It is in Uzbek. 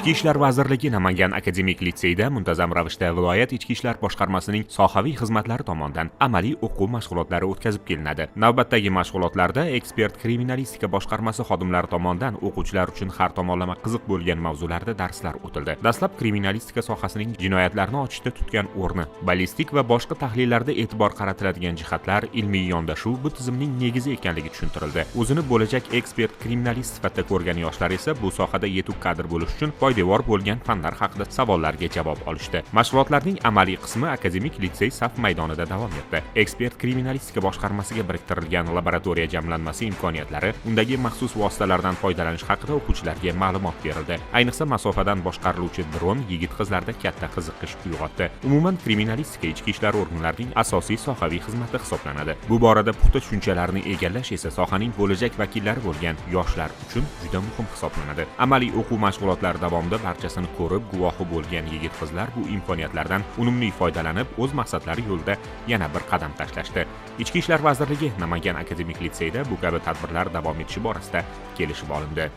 Ichki ishlar vazirligi Namangan akademik litseyida muntazam ravishda viloyat ichki ishlar boshqarmasining sohaviy xizmatlari tomonidan amaliy o'quv mashg'ulotlari o'tkazib kelinadi. Navbatdagi mashg'ulotlarda ekspert kriminalistika boshqarmasi xodimlari tomonidan o'quvchilar uchun har tomonlama qiziq bo'lgan mavzularda darslar o'tildi. Dastlab kriminalistika sohasining jinoyatlarni ochishda tutgan o'rni, ballistik va boshqa tahlillarda e'tibor qaratiladigan jihatlar, ilmiy yondashuv bu tizimning negizi ekanligi tushuntirildi. O'zini bo'lajak ekspert kriminalist sifatida ko'rgan yoshlar esa bu sohada yetuk kadr bo'lish uchun poydevor bo'lgan fanlar haqida savollarga javob olishdi. Mashg'ulotlarning amaliy qismi akademik litsey saf maydonida davom etdi. Ekspert kriminalistika boshqarmasiga biriktirilgan laboratoriya jamlanmasi imkoniyatlari, undagi maxsus vositalardan foydalanish haqida o'quvchilarga ma'lumot berildi. Ayniqsa, masofadan boshqariluvchi dron yigit qizlarda katta qiziqish uyg'otdi. Umuman, kriminalistika ichki ishlar organlarining asosiy sohaviy xizmati hisoblanadi. Bu borada puxta tushunchalarni egallash esa sohaning bo'lajak vakillari bo'lgan yoshlar uchun juda muhim hisoblanadi. Amaliy o'quv mashg'ulotlari davomida barchasini ko'rib, guvohi bo'lgan yigit qizlar bu imkoniyatlardan unumli foydalanib, o'z maqsadlari yo'lida yana bir qadam tashlashdi. Ichki ishlar vazirligi Namangan akademik litseyida bu kabi tadbirlar davom etishi borasida kelishib olindi.